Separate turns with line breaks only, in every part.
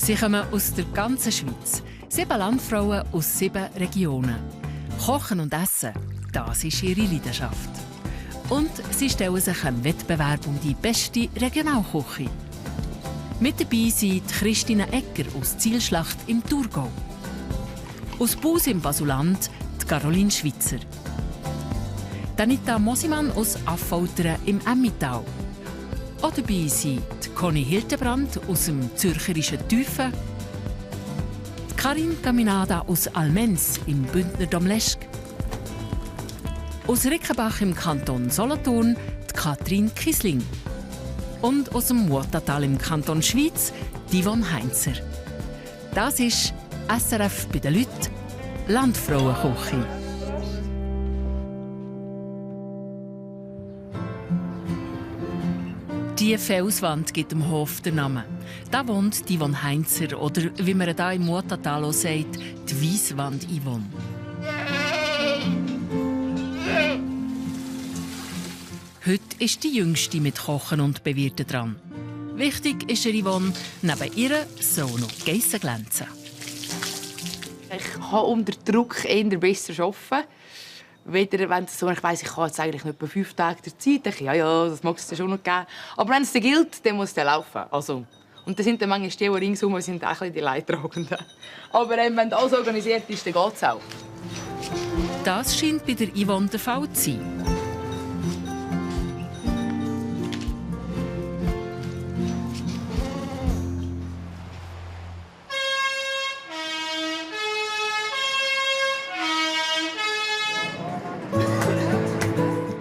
Sie kommen aus der ganzen Schweiz. 7 Landfrauen aus 7 Regionen. Kochen und Essen, das ist ihre Leidenschaft. Und sie stellen sich einem Wettbewerb um die beste Regionalküche. Mit dabei sind Christina Egger aus Zielschlacht im Thurgau. Aus Bus im Basuland die Caroline Schweizer. Anita Mosimann aus Affoltern im Emmental. Auch dabei sind Conny Hildebrand aus dem zürcherischen Tüfen, Karin Caminada aus Almens im Bündner Domleschg, aus Rickenbach im Kanton Solothurn die Katrin Kisling und aus dem Muotatal im Kanton Schwyz die Yvonne Heinzer. Das ist SRF bei den Leuten, Landfrauenküche. Die Felswand gibt dem Hof den Namen. Da wohnt die Yvonne Heinzer oder, wie man hier im Muotatal auch sagt, die Weisswand Yvonne. Heute ist die Jüngste mit Kochen und Bewirten dran. Wichtig ist ihr Yvonne, neben ihr soll noch Geissen glänzen.
Ich kann unter Druck eher besser arbeiten. Weder, wenn so, ich weiss, ich habe jetzt eigentlich nicht etwa 5 Tage der Zeit. Ich, ja, das mag es schon noch geben. Aber wenn es dann gilt, dann muss es laufen. Also, und da sind dann manchmal die ringsum, sind auch die Leidtragenden. Aber wenn alles organisiert ist, dann geht es auch.
Das scheint bei der Yvonne der Fall zu sein.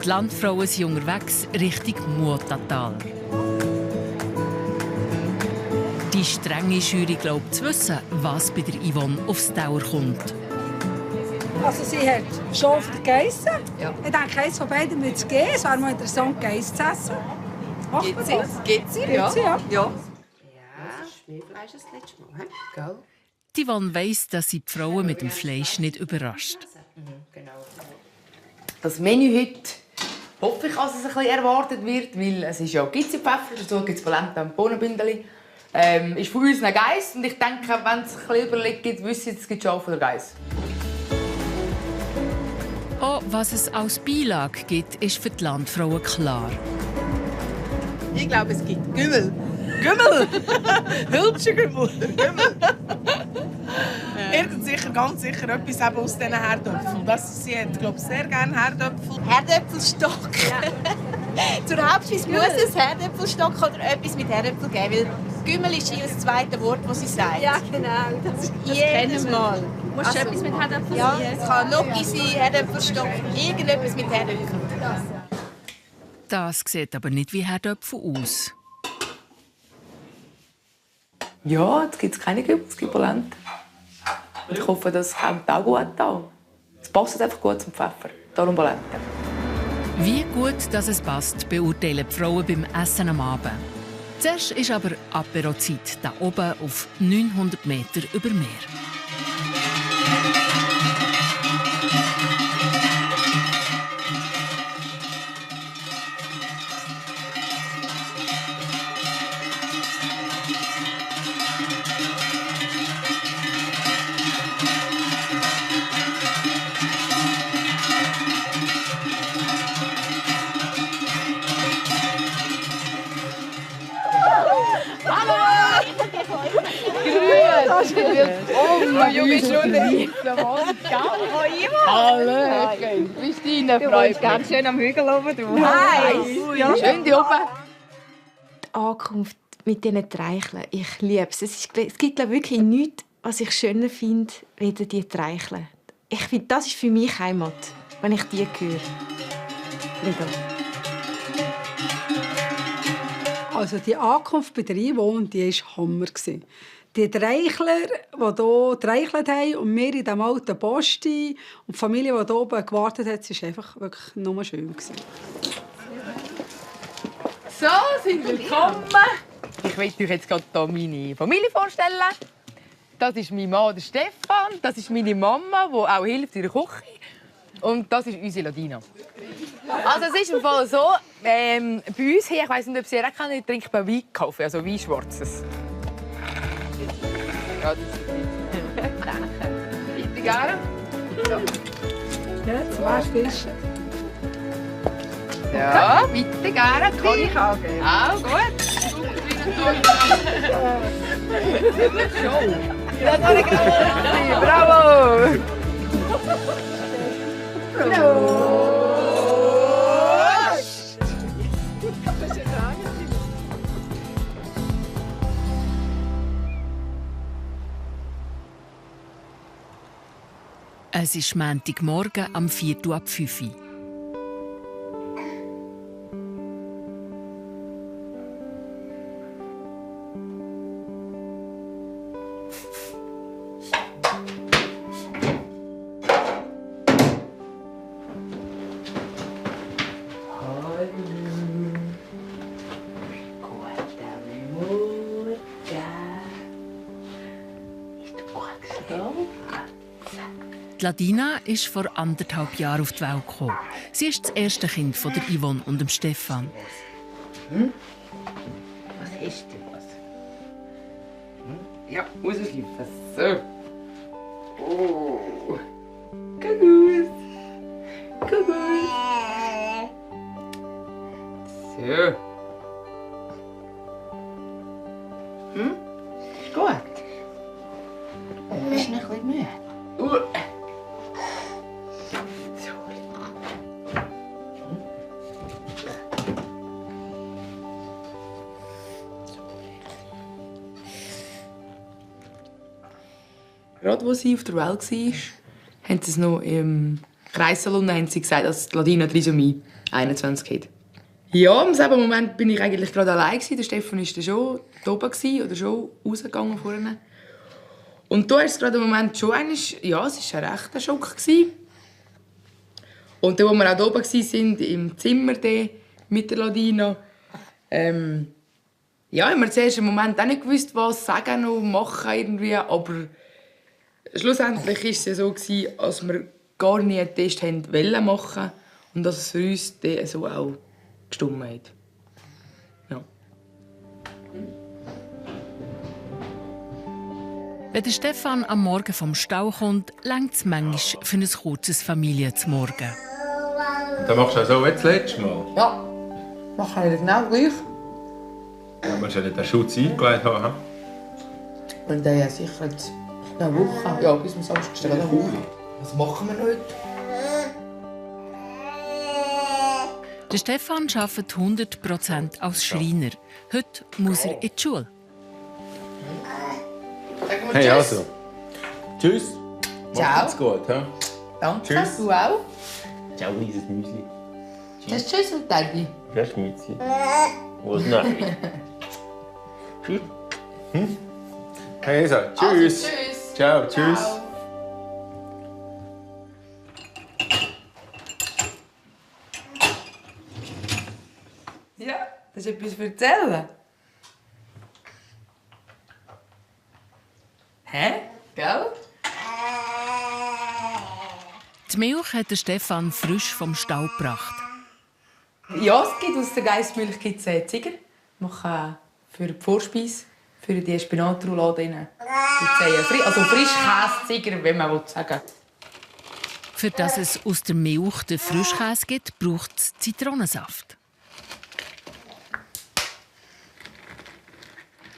Die Landfrauen sind unterwegs Richtung Muotatal. Die strenge Jury glaubt zu wissen, was bei der Yvonne aufs Dauer kommt.
Also sie hat schon auf der Geissen. Ja. Ich denke, eins von beiden wird es geben. Es wäre mal interessant, Geiss zu essen.
Geht sie? Geht sie? Ja.
Ja.
Ja.
Schneefleisch das letzte Mal, gell?
Die Yvonne weiss, dass sie die Frauen mit dem Fleisch nicht überrascht.
Genau.
Das Menü heute hoffe ich, dass es ein bisschen erwartet wird, weil es ist ja Gizzi-Pfeffer, dazu gibt es Polenta und Bohnenbündeli. Ist von uns ein Geiss und ich denke, wenn es ein bisschen überlegt gibt, wissen Sie, es gibt Schafe oder Geiss.
Auch was es als Beilage gibt, ist für die Landfrauen klar.
Ich glaube, es gibt Gümmel. Gümmel! Hülsengümmel! Gümmel! Irgend sicher, ganz sicher etwas eben aus diesen Herdöpfeln. Sie hat, glaube ich, sehr gerne Herdöpfel.
Herdöpfelstock. Ja. Zur Hauptspeise muss es Herdöpfelstock oder etwas mit Herdöpfel geben, weil Gümmel ist das zweite Wort, das sie sagt.
Ja, genau. Das
jedes Mal.
Musst du etwas mit Herdöpfel
ja,
sein?
es kann Gnocchi sein, Herdöpfelstock, irgendetwas mit Herdöpfel.
Das sieht aber nicht wie Herdöpfel aus.
Ja, jetzt gibt es keine Gümmel, es gibt Polenta. Ich hoffe, das kommt auch gut an. Es passt einfach gut zum Pfeffer. Darum Polenta.
Wie gut dass es passt, beurteilen die Frauen beim Essen am Abend. Zuerst ist aber Aperozeit, da oben auf 900 Meter über Meer.
Junge Schule. Hallo, Christine, freut mich.
Ganz schön am Hügel oben.
Hi. Schön hier oben.
Die Ankunft mit diesen Treicheln, ich liebe es. Es gibt glaube ich, wirklich nichts, was ich schöner finde, als die Treicheln. Ich finde, das ist für mich Heimat, wenn ich die höre.
Also die Ankunft bei der Yvonne, die war Hammer. Die Treichler, die hier getreichelt haben und wir in diesem alten Posti und die Familie, die hier oben gewartet hat, war einfach wirklich nur schön.
So, sind wir willkommen. Ich möchte euch jetzt gerade hier meine Familie vorstellen. Das ist mein Mann, der Stefan. Das ist meine Mama, die auch hilft in der Küche. Und das ist unsere Ladina. Also es ist im Fall so, bei uns hier, ich weiss nicht, ob Sie auch kennen, trinkt man Wein kaufen, also Wein Schwarzes. Ja, das ist danke. Bitte gerne.
Ja, zum Beispiel.
Ja, bitte gerne.
Kann ich angeben?
Auch gut.
Ja, das ist
Bravo!
Es ist Montagmorgen am 4:05 Uhr. Die Ladina ist vor 1,5 Jahren auf die Welt gekommen. Sie ist das erste Kind von der Yvonne und dem Stefan.
Was hast du? Was?
Ja, rausschleifen. So. Oh. Gut. Gut. So.
Ist gut. Bist du noch ein bisschen müde?
Gerade als sie auf der Welt war, haben sie es noch im Kreissalon gesagt, dass die Ladina Trisomie 21 hat. Ja, im selben Moment bin ich eigentlich gerade allein. Der Stefan war dann schon da oben oder schon rausgegangen vorne. Und da war es gerade im Moment schon ja, es war ein rechter Schock. Und dann, als wir auch da oben waren, im Zimmer mit der Ladina, ja, haben wir zuerst im Moment auch nicht gewusst, was sagen und machen irgendwie, aber schlussendlich war es ja so, als wir gar nie einen Test machen wollten und dass es für uns dann so auch gestimmt hat. Ja.
Wenn der Stefan am Morgen vom Stau kommt, reicht es manchmal für ein kurzes Familienmorgen.
Das machst du auch so wie das letzte Mal.
Ja, machen wir genau gleich.
Ja, wir sollen den Schutz eingelegt haben.
Und dann ja sicher jetzt eine Woche. Ja, bis wir Samstag stellen. Eine Woche. Was machen wir heute?
Der Stefan arbeitet 100% als Schreiner. Heute muss er in die Schule.
Sagen wir
Hey,
tschüss.
also. Tschüss.
Ciao.
Macht's gut, hä?
Danke,
Tschüss.
du auch.
Ciao, dieses Müsli.
Das ist tschüss und Daddy.
Das ist Müsli. Was nein? Tschüss. Hey, also. Tschüss.
Also, tschüss.
Ciao, tschüss.
Ciao. Ja, das ist etwas zu erzählen. Hä? Gell?
Die Milch hat der Stefan frisch vom Stall gebracht.
Ja, es gibt aus der Geissmilch gibt's Ziger. Machen für die Vorspeise, für die Spinatroulade rein. Also Frischkäse-Ziger, wenn man sagen will.
Für dass es aus der Milch den Frischkäse gibt, braucht es Zitronensaft.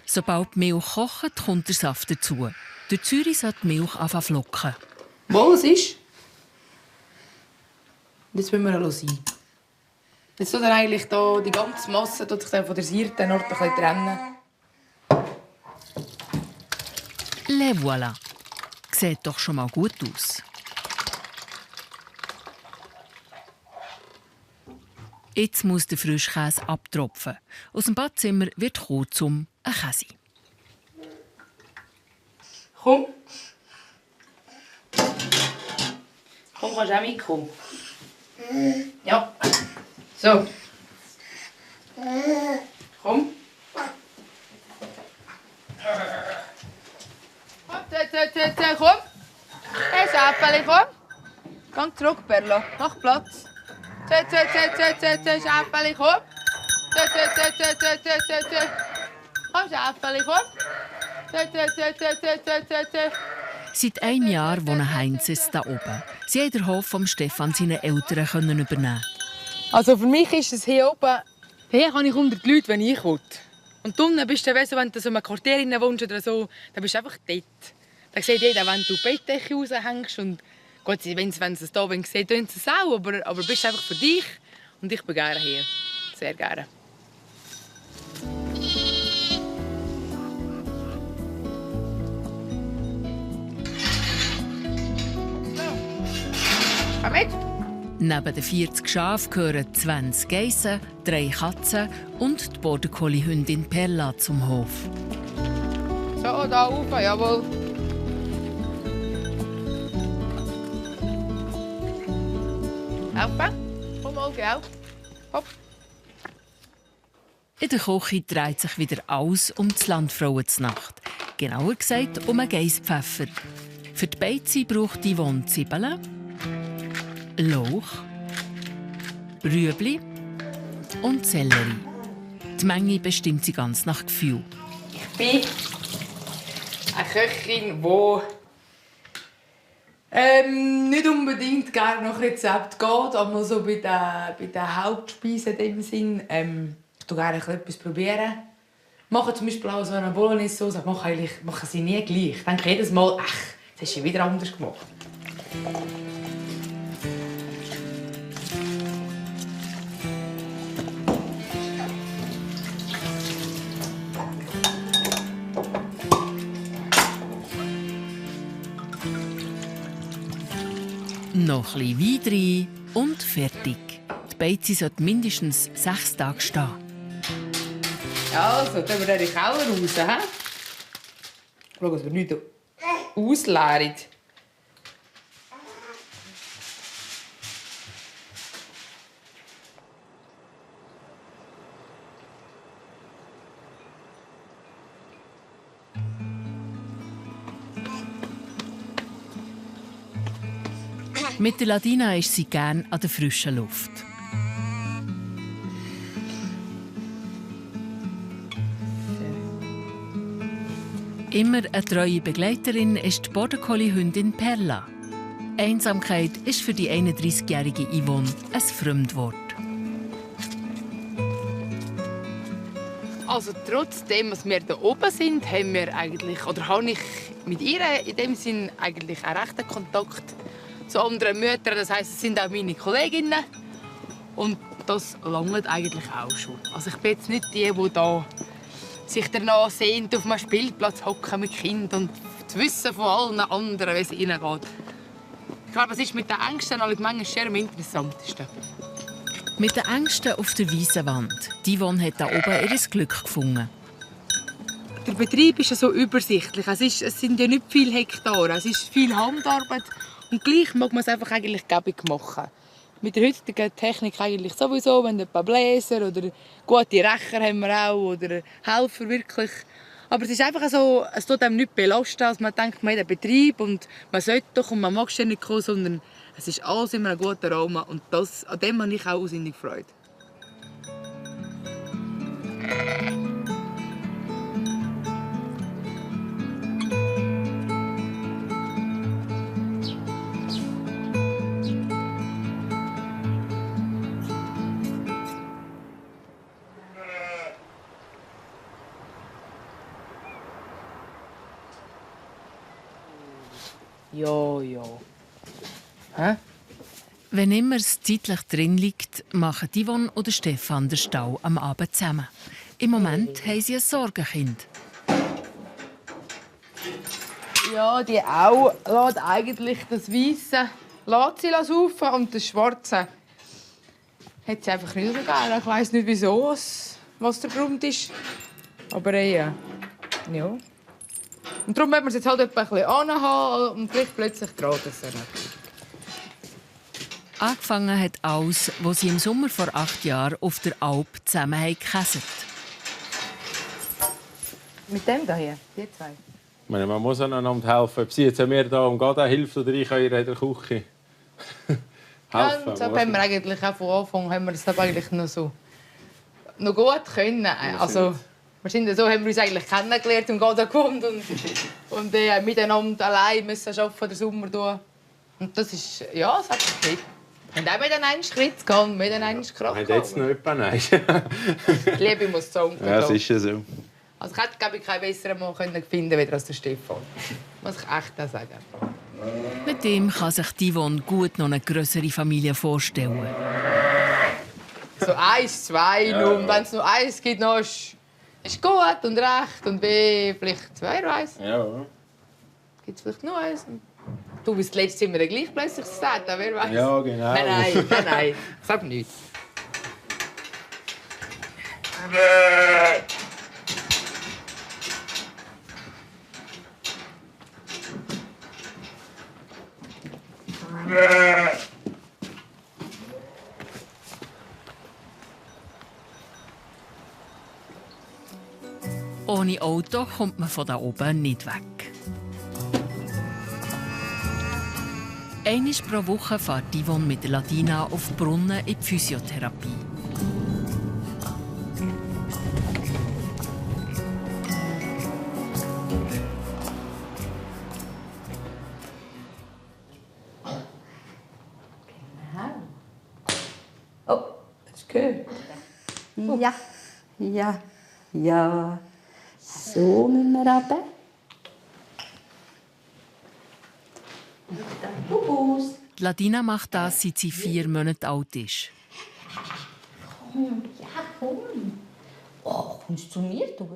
Sobald die Milch kocht, kommt der Saft dazu. Der Zürich sollte die Milch anfangen zu flocken.
Wo es ist? Jetzt müssen wir sein. Jetzt tut er eigentlich da die ganze Masse tut sich dann von der Seite ein bisschen trennen.
Le voilà. Sieht doch schon mal gut aus. Jetzt muss der Frischkäse abtropfen. Aus dem Badzimmer wird kurzum ein Käse.
Komm. Komm, kannst du auch mitkommen. Ja. So. Komm. Komm. Hey, Schäferli, komm. Gang zurück, Perla. Mach Platz. Schäferli, komm. Komm, Schäferli, komm.
Seit einem Jahr wohnen Heinzes hier oben. Sie haben den Hof von Stefan seinen Eltern übernehmen.
Also für mich ist es hier oben, hier kann ich 100 Leute, wenn ich will. Und unten bist du, wenn du so in einem Quartier wohnst oder so, dann bist du einfach dort. Da sieht jeder, wenn du die Bettdecke raushängst. Und gut, wenn sie es da sehen, tun sie es auch. Aber bist einfach für dich. Und ich bin gerne hier. Sehr gerne. Komm mit!
Neben den 40 Schafen gehören 20 Geissen, 3 Katzen und die Border Collie Hündin Perla zum Hof.
So, da rauf, jawohl. Helfen? Komm mal, gell? Hopp.
In der Küche dreht sich wieder alles um die Landfrauenznacht. Genauer gesagt um einen Geisspfeffer. Für die Beize braucht Yvonne Zwiebeln, Lauch, Rüebli und Sellerie. Die Menge bestimmt sie ganz nach Gefühl.
Ich bin eine Köchin, die nicht unbedingt gerne nach Rezept geht, aber so bei den Hauptspeisen in dem Sinn, ich tue gerne etwas probieren. Mache zum Beispiel auch so eine Bolognese-Sauce, mache sie nie gleich. Ich denke jedes Mal, ach, das hast du wieder anders gemacht.
Noch ein bisschen Wein rein und fertig. Die Beize sollte mindestens 6 Tage stehen.
Also, dann wir den Keller raus. He? Schau, dass wir nichts ausleeren.
Mit der Ladina ist sie gern an der frischen Luft. Immer eine treue Begleiterin ist die Border Collie Hündin Perla. Einsamkeit ist für die 31-jährige Yvonne ein Fremdwort.
Also trotzdem, dass wir hier oben sind, habe ich mit ihr in dem Sinn eigentlich einen rechten Kontakt zu anderen Müttern. Das heisst, es sind auch meine Kolleginnen. Und das langt eigentlich auch schon. Also ich bin jetzt nicht die da sich danach sehnt, auf einem Spielplatz hocken mit Kindern und zu wissen von allen anderen, wie es ihnen geht. Ich glaube, es ist mit den Ängsten manchmal sehr am interessantesten.
Mit den Ängsten auf der weißen Wand. Die Yvonne hat hier oben ihr Glück gefunden.
Der Betrieb ist so übersichtlich. Es sind ja nicht viele Hektare. Es ist viel Handarbeit. Und gleich mag man es einfach eigentlich gäbig machen. Mit der heutigen Technik eigentlich sowieso, wenn ein paar Bläser oder gute Rächer haben wir auch oder Helfer wirklich. Aber es ist einfach so, es tut einem nicht belasten, als man denkt, man hat einen Betrieb und man sollte doch und man mag schon nicht kommen, sondern es ist alles in einem guten Raum und an dem habe ich auch aussinnig Freude. Ja. Hä?
Wenn immer es zeitlich drin liegt, machen Yvonne oder Stefan den Stall am Abend zusammen. Im Moment haben sie ein Sorgenkind.
Ja, die auch lässt eigentlich das Weisse saufen und das Schwarze hat sie einfach nicht so gerne. Ich weiss nicht wieso, was der Grund ist. Aber ja. Und darum müssen wir es jetzt halt ein bisschen anhaben und gleich plötzlich traut es nicht.
Angefangen hat alles, wo sie im Sommer vor 8 Jahren auf der Alp zusammen gekäset.
Mit dem hier, die zwei.
Ich meine, man muss einander helfen. Ob sie jetzt mir da um Gada hilft oder ich in der Küche.
Helfen. Ja, haben wir eigentlich auch von Anfang haben wir das eigentlich noch gut können. Also, so haben wir uns eigentlich kennengelernt und gerade gewohnt und miteinander allein müssen arbeiten den Sommer durch. Und das ist, ja, das hat okay. Und auch miteinander Schritt gehen, miteinander Kraft.
Hat jetzt noch jemand? Nein.
Die Liebe muss sagen.
Ja, das ist ja so.
Also ich hätte, glaube ich, keinen besseren Mann finden als der Stefan. Muss ich echt auch sagen.
Mit dem kann sich Yvonne gut noch eine grössere Familie vorstellen.
So 1, 2
ja.
Und wenn es nur 1 gibt, noch ist gut und recht. Und B, vielleicht 2, wer weiss.
Ja.
Gibt es vielleicht noch 1? Du bist letztes immer gleich plötzlich gesagt, wer weiß.
Ja, genau.
Nein. Ich sag nichts.
Ohne Auto kommt man von da oben nicht weg. Einmal pro Woche fährt Yvonne mit Ladina auf Brunnen in die Physiotherapie.
Oh, hast du gehört? Ja. So müssen wir runter.
Ladina macht das, seit sie 4 Monate alt ist.
Komm. Oh, kommst du zu mir durch?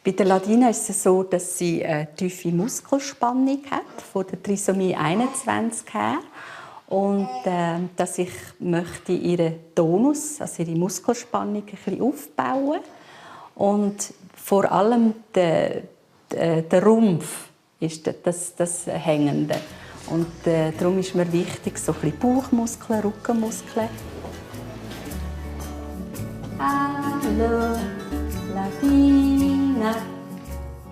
Bei der Ladina ist es so, dass sie eine tiefe Muskelspannung hat, von der Trisomie 21 her. Und dass ich möchte ihren Tonus, also ihre Muskelspannung, ein bisschen aufbauen. Und vor allem der Rumpf ist das Hängende. Und darum ist mir wichtig, so ein bisschen Bauchmuskeln, Rückenmuskeln. Hallo, Ladina.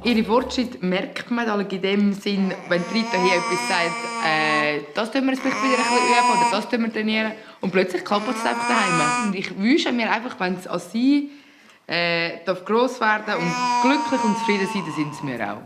Ihre Fortschritte merkt man in dem Sinn, wenn Rita hier etwas sagt, das tun wir jetzt vielleicht wieder ein bisschen üben oder das tun wir trainieren. Und plötzlich klappt es einfach daheim. Und ich wünsche mir einfach, wenn es an sie darf gross werden und glücklich und zufrieden sein, dann sind sie mir auch.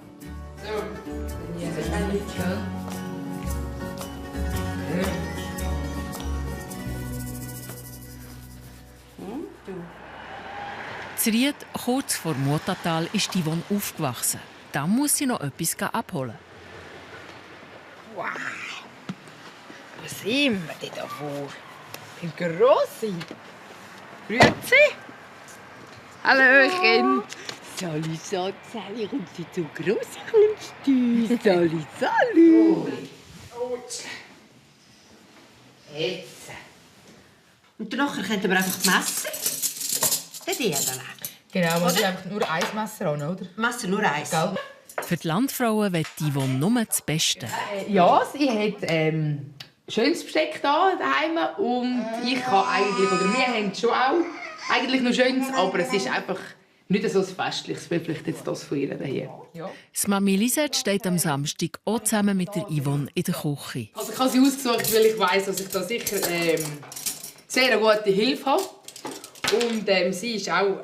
In Ried, kurz vor Mutatal, ist Yvonne aufgewachsen. Da muss sie noch etwas abholen.
Wow! Was sind wir denn da vor? Ein Grossi! Grüezi! Hallöchen!
Sali, Sali, kommst du so gross, kommst du? Sali, Sali!
Jetzt. Und danach könnt ihr einfach messen. Das ist dann.
Genau, man muss einfach nur ein Messer an, oder?
Messer nur eins.
Gell?
Für die Landfrauen will Yvonne nur das Beste.
Ja, sie hat schönes Besteck da daheim und ich habe eigentlich, oder wir haben schon auch eigentlich noch schönes, aber es ist einfach nicht so ein festliches, wie vielleicht jetzt das von ihr hier. Ja.
Das Mami Lisette steht am Samstag auch zusammen mit der Yvonne in der Küche.
Also ich habe sie ausgesucht, weil ich weiss, dass ich da sicher sehr eine gute Hilfe habe. Und sie ist auch,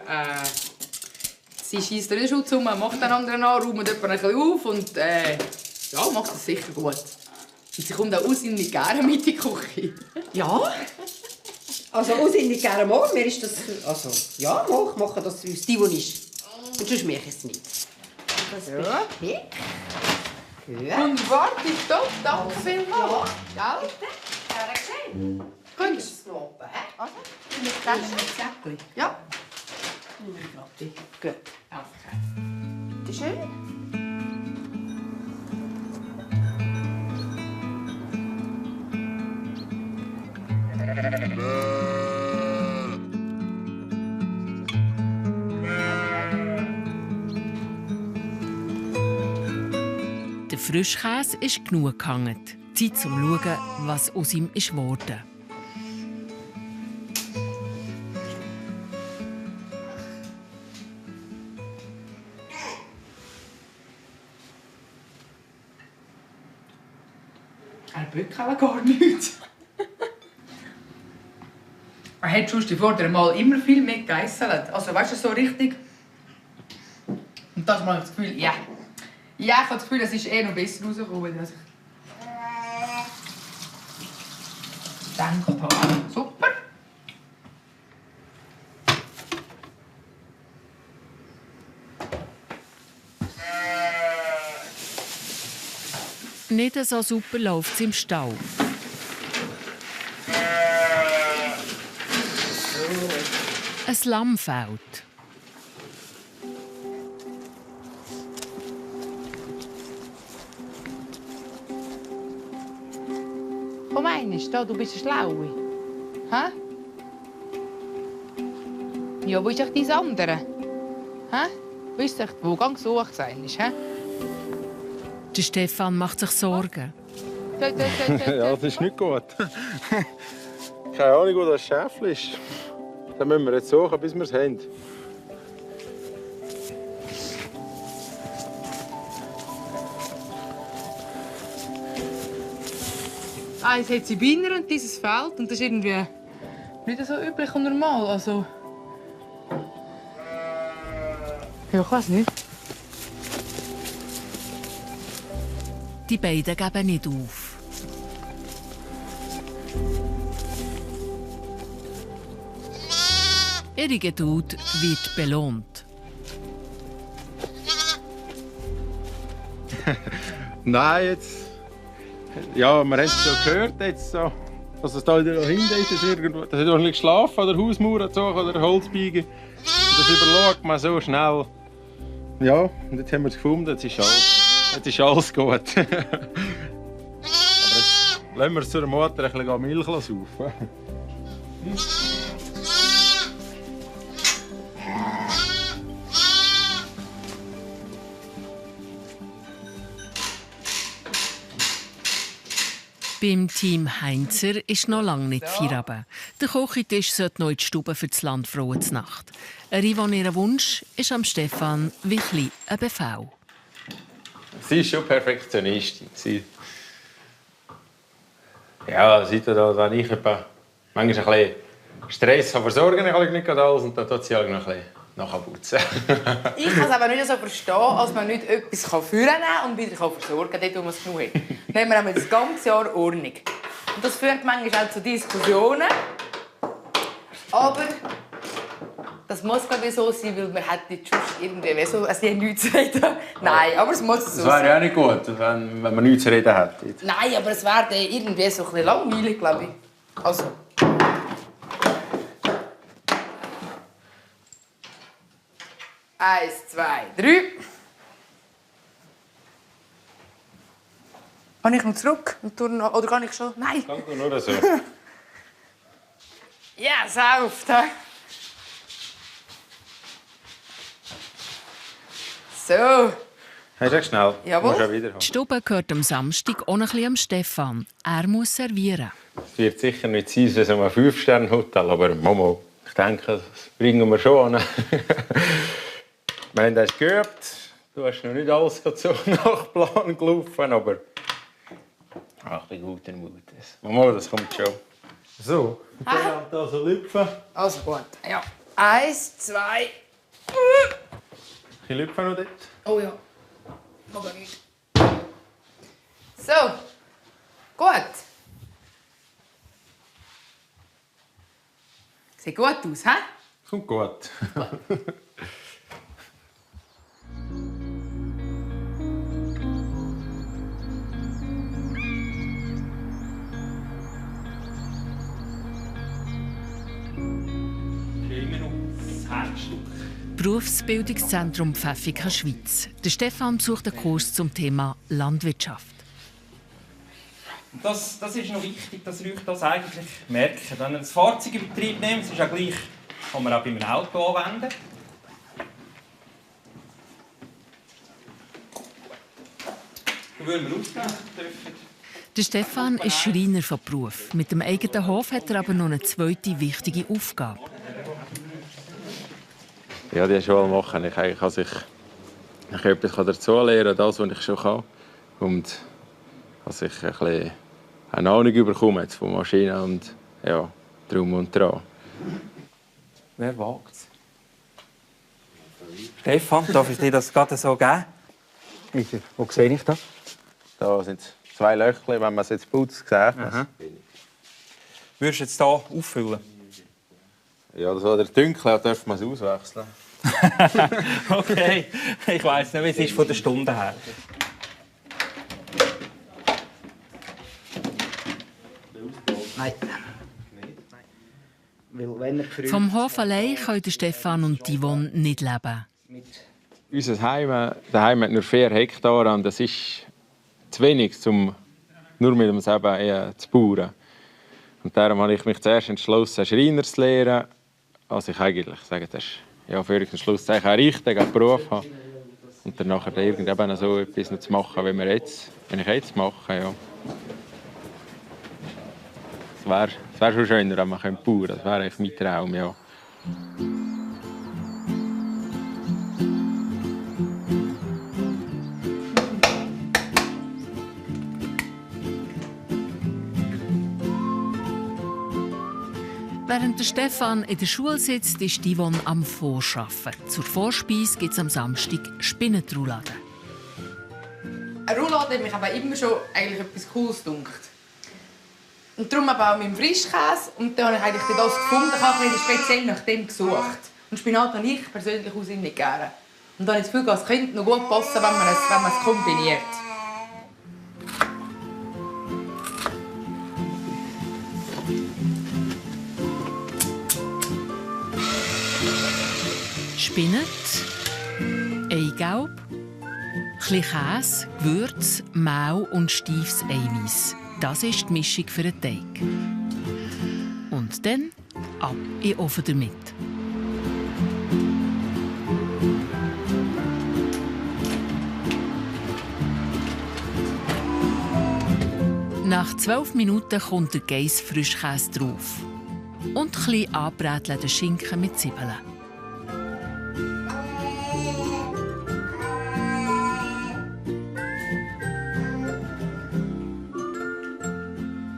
sie schießt den Schutz um, macht den anderen an, räumt jemanden ein bisschen auf und ja, macht es sicher gut. Und sie kommt auch aussinnig gerne mit in die Küche.
Ja. Also aussinnig gerne mal. Mir ist das, also ja, machen das, wie es die ist. Und sonst mache ich es nicht. Das ist perfekt.
Ja. Wunderbar, tipptopp, danke vielmals. Ja.
Schön.
Könntest
Es noch oben, hä?
Also,
Ja.
gut. Danke.
Bitte schön.
Der Frischkäse ist genug gehangen. Zeit zum Schauen, was aus ihm ist geworden.
Er bückelt gar nichts. Er hat schon vor der mal immer viel mehr gegeisselt. Also weißt du, so richtig das mal das Gefühl, ja. Ja, ich habe das Gefühl, es ist noch besser rausgekommen, als ich gedacht habe. Super.
Nicht so super läuft es im Stall. Ein Lamm fehlt.
Komm einmal, da, du bist eine Schlaue. Hä? Ja, wo ist echt dein andere? Hä? Wo ist echt, wo gang gesucht sein ist, hä?
Der Stefan macht sich Sorgen.
Ja, das ist nicht gut. Keine Ahnung, wo das Schäfchen ist. Das müssen wir jetzt suchen, bis wir es haben.
Eins hat sie Bienen und dieses Feld. Und das ist irgendwie nicht so üblich und normal. Also... Ja, ich weiß nicht.
Die beiden geben nicht auf. Ihre Geduld wird belohnt.
Nein, jetzt... Ja, wir haben es so gehört, jetzt so, dass es da hinten ist, dass irgendwo, dass er nicht geschlafen oder Hausmauer gezogen oder Holzbiegen. Das überschaut man so schnell. Ja, und jetzt haben wir es gefunden, jetzt ist alles gut. Aber jetzt lassen wir es zur Mutter ein bisschen Milch saufen.
Beim Team Heinzer ist noch lange nicht Feierabend. Der Kochentisch sollte noch in die Stube für das Landfrauen zur Nacht. Ihr Wunsch ist am Stefan wirklich ein Befehl.
Sie war schon Perfektionistin. Ja, seit wenn ich manchmal ein bisschen Stress habe, versorgen ich nicht alles und dann tut sie noch ein bisschen nachputzen.
Ich kann es aber nicht so verstehen, als man nicht etwas führen kann und wieder versorgen kann, dort wo man es genug hat. Dann haben wir das ganze Jahr Ordnung. Und das führt manchmal auch zu Diskussionen. Aber das muss glaube ich so sein, weil man hat nicht irgendwie so, also die haben nichts zu reden. Nein, aber es muss so sein.
Das wäre ja auch nicht gut, wenn man nichts zu reden hätte.
Nein, aber es wäre irgendwie so ein bisschen langweilig, glaube ich. Also. Eins, zwei, drei. Kann ich noch zurück? Oder kann ich schon? Nein.
Kann nur so.
Ja, sauft. So.
Hast du schnell?
Jawohl.
Musst du wieder
Die Stube gehört am Samstag auch noch ein bisschen am Stefan. Er muss servieren.
Es wird sicher nicht sein, wie so ein 5-Sterne-Hotel, aber Momo, ich denke, das bringen wir schon an. Wir haben das geübt. Du hast noch nicht alles so nach Plan gelaufen, aber ein bisschen guten Mutes. Mama, das kommt schon. So, also lüpfen.
Also gut. Ja. Eins, zwei.
Ich lüpfe noch dort.
Oh ja. Aber nicht. So. Gut. Sieht gut aus, hä?
Kommt gut.
Berufsbildungszentrum Pfäffika Schweiz. Der Stefan besucht einen Kurs zum Thema Landwirtschaft.
Das ist noch wichtig, dass ihr euch das eigentlich merkt. Wenn ihr das Fahrzeug in Betrieb nehmt, das ist ja gleich, kann man auch bei einem Auto anwenden. Dann würden wir ausgeben dürfen.
Der Stefan ist Schreiner von Beruf. Mit dem eigenen Hof hat er aber noch eine zweite wichtige Aufgabe.
Ja, die schon mal machen. Ich kann etwas dazu lernen, das, was ich schon kann. Und dass ich ein bisschen eine Ahnung bekomme von Maschinen und ja, drum und dran.
Wer wagt es? Stefan, darf ich dir das gerade so geben?
Wo sehe ich das? Da sind 2 Löcher, wenn man es jetzt putzt, sieht man es.
Würdest du jetzt hier auffüllen?
Ja, das oder dunkel, darf man es auswechseln.
Okay, ich weiss nicht, wie es ist von der Stunde her.
Nein.
Vom Hof allein können Stefan und Yvonne nicht leben.
Unser Heim, daheim hat nur 4 Hektar und das ist zu wenig, um nur mit dem selber zu bauen. Und darum habe ich mich zuerst entschlossen, Schreiner zu lernen. Also ich eigentlich sage, das ist ja, für einen Schlusszeichen einen richtigen Beruf haben. Und dann nachher irgendwann so etwas noch zu machen, wie ich jetzt mache. Ja. Es wär schon schöner, wenn man bauen könnte. Das wäre eigentlich mein Traum, ja.
Während der Stefan in der Schule sitzt, ist Yvonne am Vorschaffen. Zur Vorspeise gibt es am Samstag Spinnenrouladen.
Eine Roulade hat mich aber immer schon eigentlich etwas Cooles gedacht. Und darum aber auch mit dem Frischkäse. Und dann habe ich eigentlich das gefunden, ich habe speziell nach dem gesucht. Und Spinat habe ich persönlich aus nicht gerne. Und dann habe ich das Gefühl, es könnte noch gut passen, wenn man es kombiniert.
Spinat, Eigelb, etwas Käse, Gewürz, Mehl und steifes Eiweiß. Das ist die Mischung für den Teig. Und dann ab in den Ofen damit. Nach 12 Minuten kommt der Geiss Frischkäse drauf. Und ein bisschen angebrätelter Schinken mit Zwiebeln.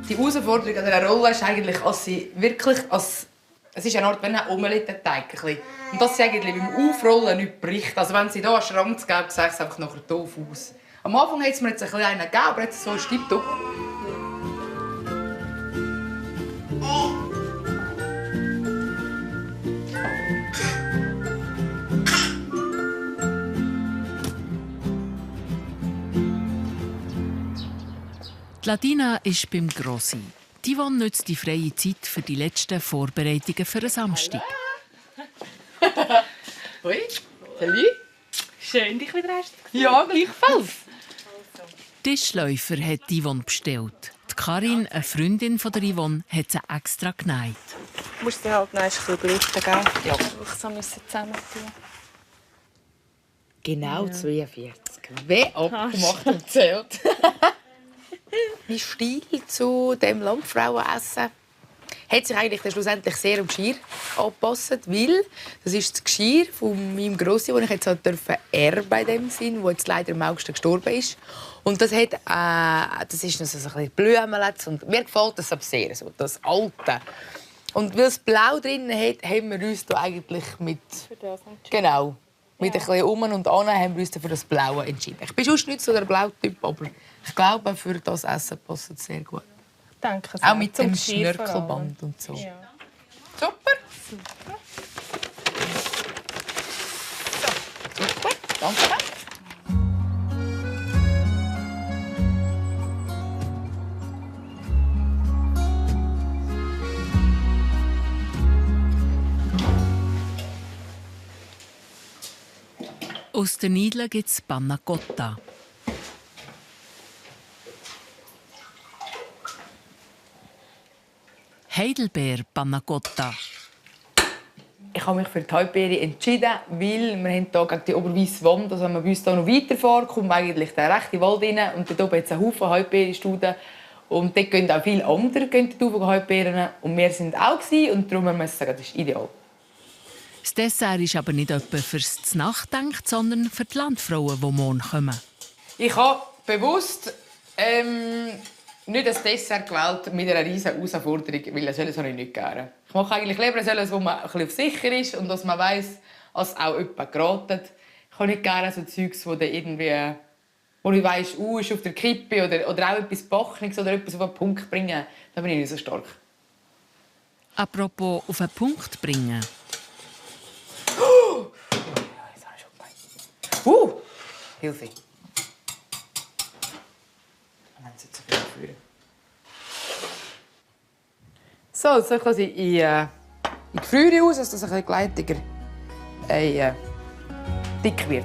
Die Herausforderung an dieser Rolle ist eigentlich, dass sie wirklich es ist eine Art Omelette-Teig. Und dass sie eigentlich beim Aufrollen nicht bricht. Also wenn sie hier einen Schrank geben, sieht es einfach nachher doof aus. Am Anfang hat es mir jetzt ein bisschen einen gegeben, aber jetzt so tipptopp.
Die Ladina ist beim Grossi. Yvonne nutzt die freie Zeit für die letzten Vorbereitungen für den Samstag.
Hoi, salut.
Schön, dich wieder hast du gesehen.
Ja, gleichfalls.
Tischläufer hat Yvonne bestellt. Die Karin, eine Freundin von der Yvonne, hat sie extra genäht.
Du musst dir halt noch ein bisschen gelichten, gell? Ja. Ich musste zusammen tun.
Genau 42. Wer abgemacht und zählt. Mein Stil zu dem Landfrauenessen hat sich eigentlich dann schlussendlich sehr am Geschirr angepasst, weil das ist das Geschirr von meinem Grossi, das ich jetzt erben in dem Sinn, wo jetzt leider im August gestorben ist. Und das hat, das ist noch so ein bisschen Blümchen und mir gefällt das aber sehr, so das Alte. Und weil es Blau drin hat, haben wir uns da eigentlich mit genau mit ein bisschen um und an haben wir uns für das Blaue entschieden. Ich bin sonst nicht so der Blautyp, aber ich glaube, für das Essen passt es sehr gut.
Danke sehr.
Auch mit dem Schnörkelband und so.
Ja.
Super.
Super.
So. Super. Danke.
Aus den Nudeln gibt es Panna Cotta. Heidelbeer Panna Cotta.
Ich habe mich für die Heubeere entschieden, weil wir haben hier gegen die oberweisse Wand, also wenn man bei uns hier noch weiterfährt, kommt eigentlich der rechte Wald rein und dort oben hat es einen Haufen Heubeerenstuden. Und dort gehen auch viele andere Heubeeren. Und wir waren auch und darum muss ich sagen, das ist ideal.
Das Dessert ist aber nicht etwa fürs Nachdenken, sondern für die Landfrauen, die morgen kommen.
Ich habe bewusst nicht das Dessert gewählt mit einer riesen Herausforderung, weil das nicht gerne. Ich mache eigentlich lieber etwas, wo man ein bisschen auf sicher ist und dass man weiss, Also auch jemand geraten. Ich habe nicht gerne so Zeugs, wo dann irgendwie, wo ich weiss, ist auf der Kippe oder auch etwas Bachniges oder etwas auf den Punkt bringen. Da bin ich nicht so stark.
Apropos auf den Punkt bringen.
Hilfe. So, jetzt kann sie in die Gefriere raus, dass das ein bisschen gleitiger dick wird.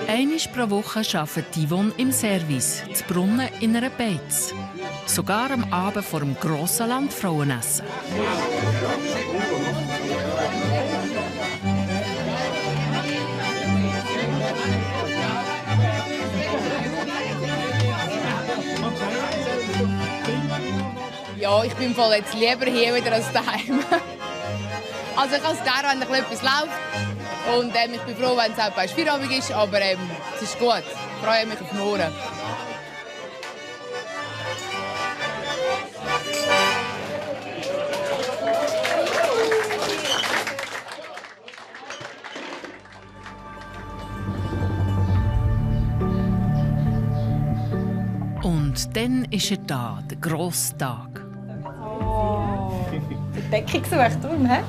Einmal pro Woche arbeitet Yvonne im Service, zu Brunnen in einer Beiz. Sogar am Abend vor dem grossen Landfrauenessen.
Ja, ich bin voll jetzt lieber hier wieder als daheim. Also ich kann es gerne, wenn etwas läuft. Und ich bin froh, wenn es auch bei Feierabend ist, aber es ist gut. Ich freue mich auf morgen.
Und dann ist er da, der grosse Tag.
Die Decke gesucht, darum, hä?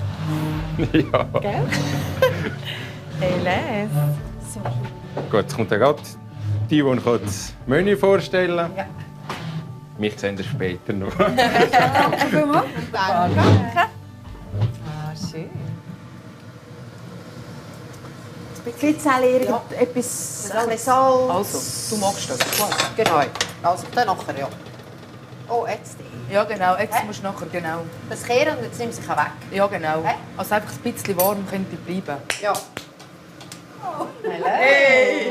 Ja.
Gell? Hey, Les. So.
Gut, jetzt kommt gerade die das Menü vorstellen.
Ja.
Mich sehen wir später noch.
Danke vielmals. Danke. Ah, schön.
Erzähl etwas, ein bisschen Salz.
Also, du magst das, klar.
Genau. Also, dann nachher, ja. Oh, jetzt.
Ja, genau. Jetzt musst du nachher, genau.
Das kehren und jetzt nimmst du es weg.
Ja, genau. Also einfach ein bisschen warm könnte bleiben.
Ja.
Hey!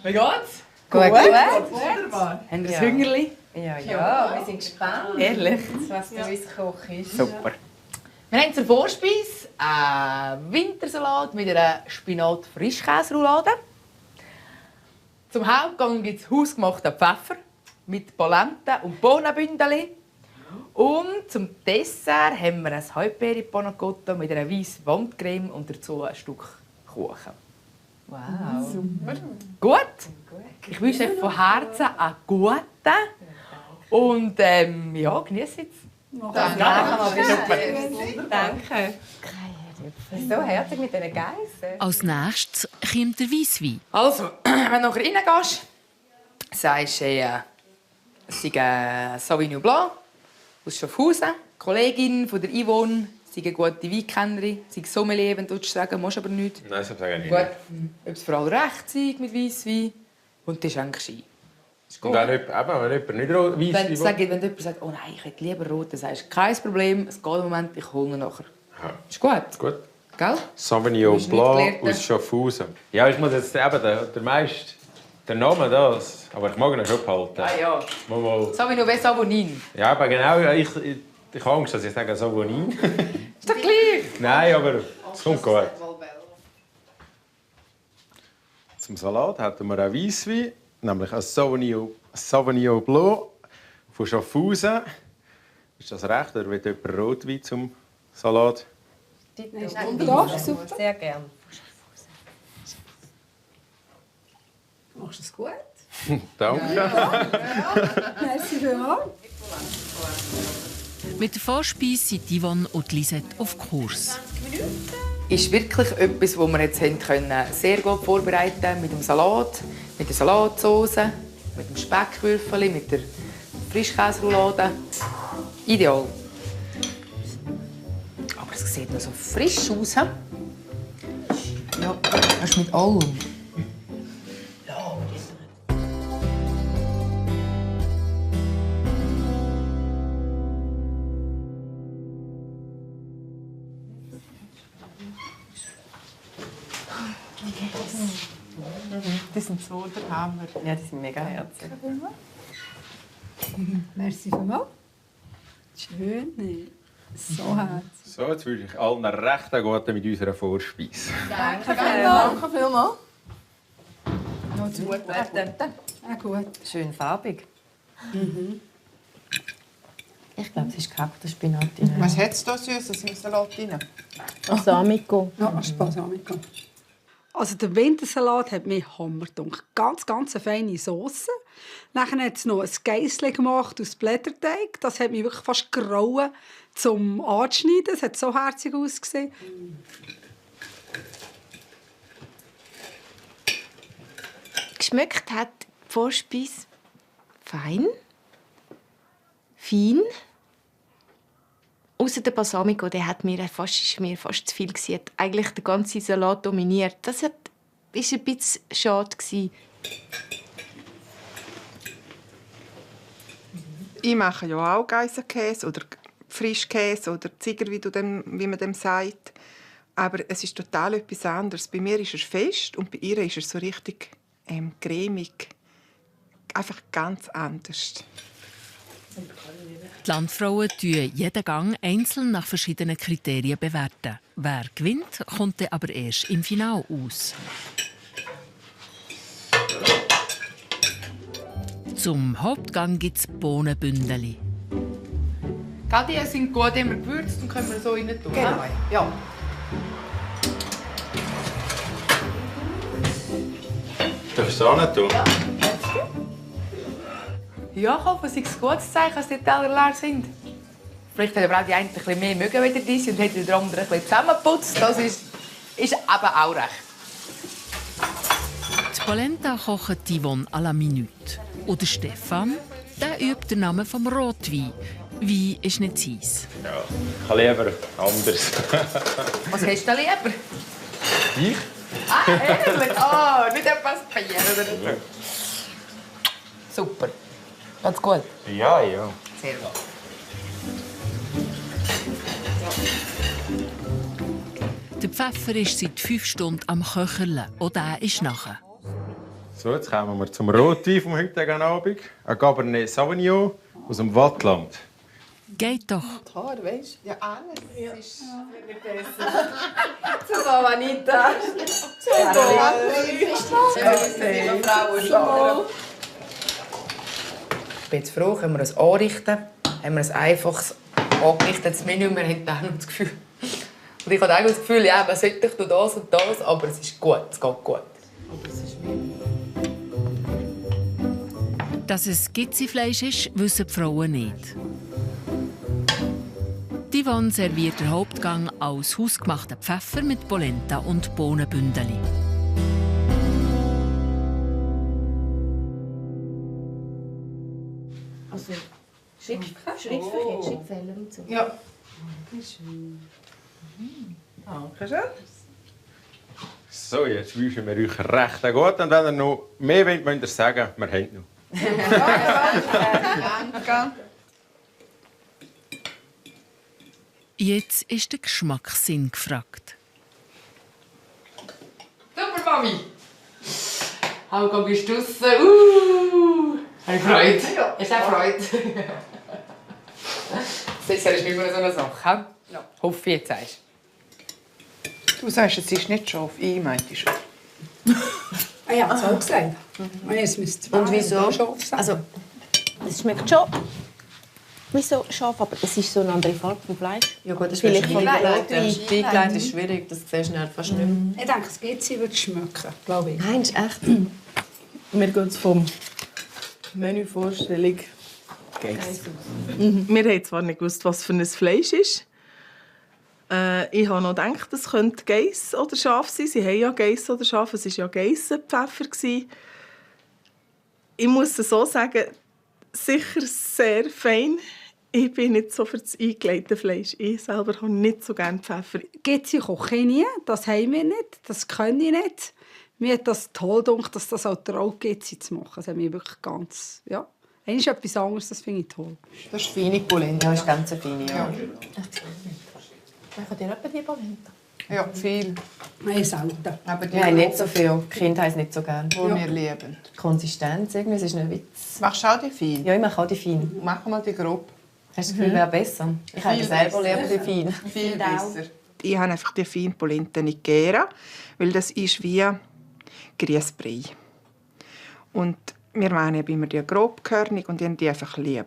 Wie geht's?
Gut.
Wunderbar. Haben wir ein Hüngerli?
Ja, wir sind gespannt.
Ehrlich?
Was der Koch ist.
Super. Wir haben zur Vorspeise einen Wintersalat mit einer Spinat-Frischkäseroulade. Zum Hauptgang gibt es hausgemachten Pfeffer mit Polenta und Bohnenbündeli. Und zum Dessert haben wir ein Halbbeere Panna Cotta mit einer weißen Wandcreme und dazu ein Stück Kuchen.
Wow. Super.
Gut? Ich wünsche euch von Herzen einen guten. Und ja, genießt jetzt.
Danke. So herzig mit diesen Geissen.
Als nächstes kommt der Weisswein.
Also, wenn du nachher reingehst, sagst du, es sei ein Sauvignon Blanc aus Schaffhausen, Kollegin von der Yvonne, sie eine gute Weinkennerin, sie Sommelier, wenn du sagen musst aber nicht.
Nein, das sage ich nicht.
Gut, ob es vor allem recht sei mit Weisswein und das ist eigentlich Schein.
Und wenn jemand nicht Weisswein
Wenn jemand sagt, oh nein, ich hätte lieber rot, dann sagst du, kein Problem, es geht im Moment, ich hole ihn nachher.
Ja.
Ist gut?
Gut.
Gell?
Sauvignon
Du
Blanc
bist nicht
aus Schaffhausen. Ja, ich muss jetzt eben der meiste, der Name das, aber ich mag ihn schon behalten.
Ah ja.
Mal.
Sauvignon Blanc, Savonin.
Ja, aber genau, ich habe Angst, dass ich sage Savonin.
Ist doch gleich.
Nein, aber es kommt gut. Zum Salat hätten wir auch Weisswein, nämlich ein Sauvignon Blanc von Schaffhausen. Ist das recht, oder will jemand Rotwein zum Salat?
Doch, super. Sehr gern.
Du machst es gut.
Danke.
Merci vielmals.
Mit der Vorspeise sind Yvonne und Lisette auf Kurs.
Ist wirklich etwas, das wir jetzt sehr gut vorbereiten können. Mit dem Salat, mit der Salatsauce, mit dem Speckwürfel, mit der Frischkäseroulade. Ideal. Aber es sieht noch so frisch aus. Ja, das ist mit allem.
Die sind so der Hammer.
Ja, die sind mega herzig.
Merci vielmals. Schön. So herzig.
So, jetzt wünsche ich allen recht gut mit unserer Vorspeise.
Danke vielmals.
Noch zu gut. Ja, gut.
Schön farbig.
Ich glaube, es ist gehackter Spinat.
Was hat es da Süßes im Salat drin?
Balsamico.
Ja, Balsamico. Also der Wintersalat hat mir Hammer gedacht. Ganz eine feine Sauce. Dann hat es noch ein Geissle gemacht aus Blätterteig. Das hat mich wirklich fast grauen zum Anschneiden. Es hat so herzig ausgesehen.
Geschmeckt hat die Vorspeise fein. Außer der Balsamico, der hat mir fast zu viel gewesen. Hat eigentlich den ganzen Salat dominiert. Das war ein bisschen schade.
Ich mache ja auch Geissenkäse oder Frischkäse oder Ziger, wie man dem sagt. Aber es ist total etwas anderes. Bei mir ist er fest und bei ihr ist er so richtig cremig. Einfach ganz anders.
Die Landfrauen bewerten jeden Gang einzeln nach verschiedenen Kriterien. Wer gewinnt, kommt dann aber erst im Finale aus. Zum Hauptgang gibt es Bohnenbündeli.
Die sind gut immer gewürzt und können wir so rein tun.
Genau, ja.
Darfst du es auch nicht tun?
Ja, ich hoffe, es ist ein gutes Zeichen, dass die Teller leer sind. Vielleicht haben aber auch die einen ein bisschen mehr mögen wie diese und haben die anderen ein bisschen zusammengeputzt. Das ist eben auch recht.
Die Polenta kochen Yvonne à la minute. Und der Stefan, der übt den Namen vom Rotwein. Wein ist nicht seins.
Ja, ich kann lieber anders.
Was hast du lieber?
Ich?
Ah, ehrlich? Oh, nicht etwas Bier oder so. Super. Ganz gut?
Ja.
Sehr gut.
Der Pfeffer ist seit 5 Stunden am Köcheln. Und der ist nachher.
So, jetzt kommen wir zum Rotwein vom heutigen Abend. Ein Cabernet Sauvignon aus dem Wattland.
Geht doch.
Die Haare, weißt du? Ja, alles. Ja. Ist nicht besser. Zum Anita.
Ich bin jetzt froh, können wir es anrichten. Haben wir ein einfaches, angerichtetes Menü. Wir haben dann noch das Gefühl. Und ich habe eigentlich das Gefühl, ja, man sollte ich das und das, aber es ist gut, es geht gut.
Dass es Gizzi-Fleisch ist, wissen die Frauen nicht. Die Yvonne serviert den Hauptgang als hausgemachten Pfeffer mit Polenta und Bohnenbündeli.
Also Schrittfehler und so.
Ja. Danke schön.
So, jetzt wünschen wir euch recht gut. Und wenn ihr noch mehr wollt, müsst ihr sagen, wir haben noch.
Danke.
Jetzt ist der Geschmackssinn gefragt.
Super, Mami! Haugang ist draussen. Habe ich Freude. Ist auch Freude. Das ist immer so eine Sache. Ja. Hoffe ich jetzt sagst.
Du sagst, es ist nicht scharf. Ich meinte schon.
Ah ja, das auch gesagt. Es müsste
Und wieso?
scharf sein.
Also, es schmeckt schon wieso scharf, aber es ist so eine andere Farbe vom Fleisch.
Ja gut, das ist
Vielleicht
vom
Rotwein.
Steingelegt ist schwierig, das siehst du nicht fast nicht mehr.
Ich denke, es geht, sie wird schmecken, glaube ich.
Nein, ist echt.
Wir gehen jetzt vom Menüvorstellung. Wir haben zwar nicht gewusst, was für ein Fleisch ist. Ich habe noch gedacht, es könnte Geiss oder Schaf sein. Sie haben ja Geiss oder Schaf. Es war ja Geissenpfeffer. Ich muss es so sagen, sicher sehr fein. Ich bin nicht so für das eingelegte Fleisch. Ich selber habe nicht so gerne Pfeffer.
Gizzi koche ich nie, das haben wir nicht, das können ich nicht. Mir hat das toll gedacht, dass das auch traut, Gizzi zu machen. Das hat mich wirklich ganz, ja. Eigentlich ist etwas anderes, das finde ich toll.
Das ist feine Polenta.
Ja, das ist ganz feine, ja.
Machen dir etwa die Polenta?
Ja, viel.
Nein, selten.
Aber die
Wir haben nicht so viel. Die Kinder haben es nicht so gerne.
Die wir lieben.
Die Konsistenz, irgendwie, es ist nicht Witz.
Machst du auch die fein?
Ja, ich mache auch die fein.
Mach mal die grob.
Hast du das Gefühl, wäre besser? Ich habe selber lieber die fein.
Viel besser. Ich habe einfach die feinen Polenta nicht gerne, weil das ist wie Grießbrei. Und wir meinen immer die grobkörnig und die haben die einfach lieber.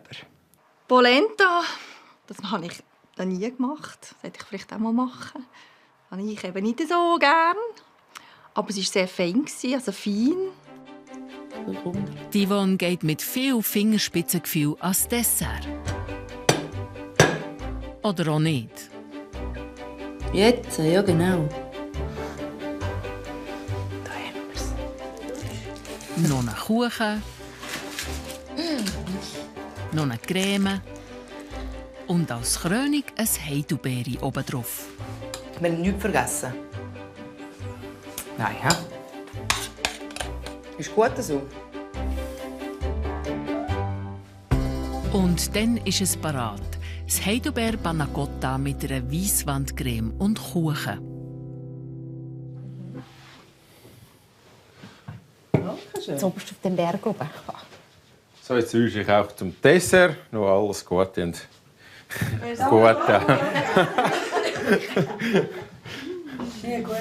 Polenta, das habe ich noch nie gemacht. Das sollte ich vielleicht auch mal machen. Das habe ich eben nicht so gern. Aber es war sehr fein, also fein.
Die Yvonne geht mit viel Fingerspitzengefühl ans Dessert. Oder auch nicht.
Jetzt, ja genau.
Noch einen Kuchen. Noch eine Creme. Und als Krönung ein Heidelbeere obendrauf.
Wir haben nichts vergessen. Nein, hä? Ist gut so.
Und dann ist es parat. Das Heidelbeer Panna Cotta mit einer Weisswandcreme und Kuchen.
Jetzt oberst auf den Berg oben.
So, jetzt wünsche ich auch zum Dessert noch alles Gute und Gute.
Sehr gut.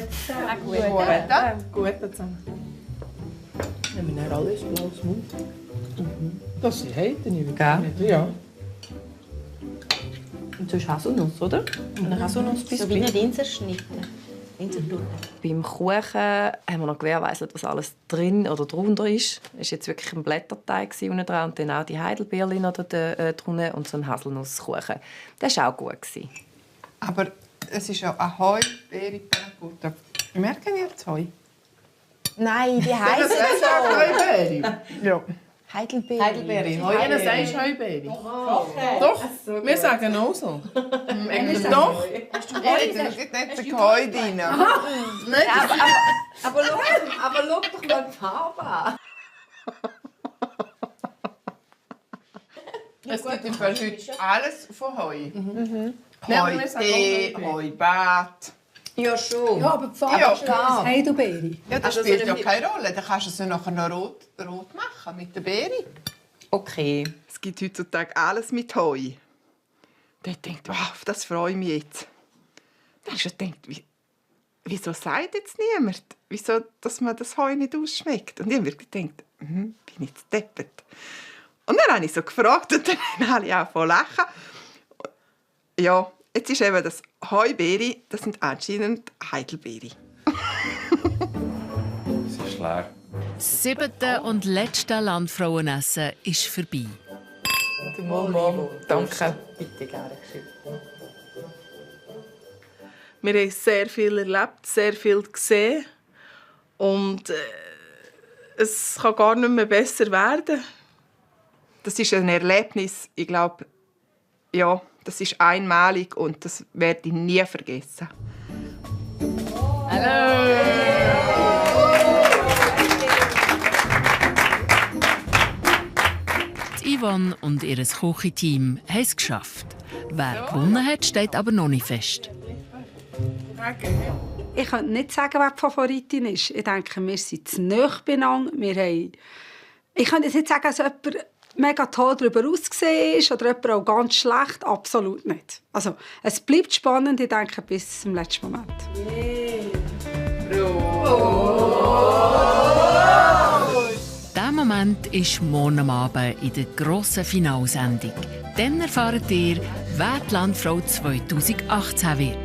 Gut zusammen.
Nehmen wir alles blaues Mund.
Das sind Heiden,
Gell?
ja.
Und sonst Haselnuss, oder? Eine Haselnuss
So wie nicht Inserschnitten.
Beim Kuchen haben wir noch gewährleistet, was alles drin oder drunter ist. Es war jetzt wirklich ein Blätterteig unten dran und dann auch die Heidelbeerchen drunter und so ein Haselnusskuchen. Das war auch gut.
Aber es ist ja ein Heubeere-Panna-Cotta. Merken ihr das Heu?
Nein, die heißen
Das ist auch Heubeere.
Ja.
Heidelbeere.
Heidelbeere.
Einer sagt Heubeere. Doch, wir sagen auch so. Doch.
Da ist nicht der Heu drin.
Aber schau doch mal die Farbe an.
Es gibt im Fall heute alles von Heu.
Ja, aber
Heu
wir sagen
Tee,
auch
Heu Bad.
Ja, schon.
Ja, aber die Farbe
Ja,
ist das Heidelbeere.
Ja, das spielt ja keine Rolle. Dann kannst du es ja nachher noch rot machen mit der Beere.
Okay.
Es gibt heutzutage alles mit Heu. Der denkt, wow, auf das freue ich mich jetzt. Dann hast du gedacht, wieso sagt jetzt niemand? Wieso, dass man das Heu nicht ausschmeckt? Und ich habe wirklich gedacht, bin ich jetzt deppert. Und dann habe ich so gefragt und dann habe ich auch voll lachen. Ja, jetzt ist eben das Heubeere, das sind anscheinend Heidelbeere.
Es ist leer.
Das 7. und letzte Landfrauenessen ist vorbei.
Mama, danke.
Bitte gerne geschickt.
Wir haben sehr viel erlebt, sehr viel gesehen. Und es kann gar nicht mehr besser werden.
Das ist ein Erlebnis, ich glaube, ja, das ist einmalig und das werde ich nie vergessen.
Die Yvonne und ihr Küchenteam haben es geschafft. Wer gewonnen hat, steht aber noch nicht fest.
Ich könnte nicht sagen, wer die Favoritin ist. Ich denke, wir sind zu nahe beieinander. Ich könnte jetzt nicht sagen, dass jemand mega toll darüber ausgesehen ist oder jemand auch ganz schlecht. Absolut nicht. Also, es bleibt spannend, ich denke, bis zum letzten Moment.
Dieser Moment ist morgen Abend in der grossen Finalsendung. Dann erfahrt ihr, wer die Landfrau 2018 wird.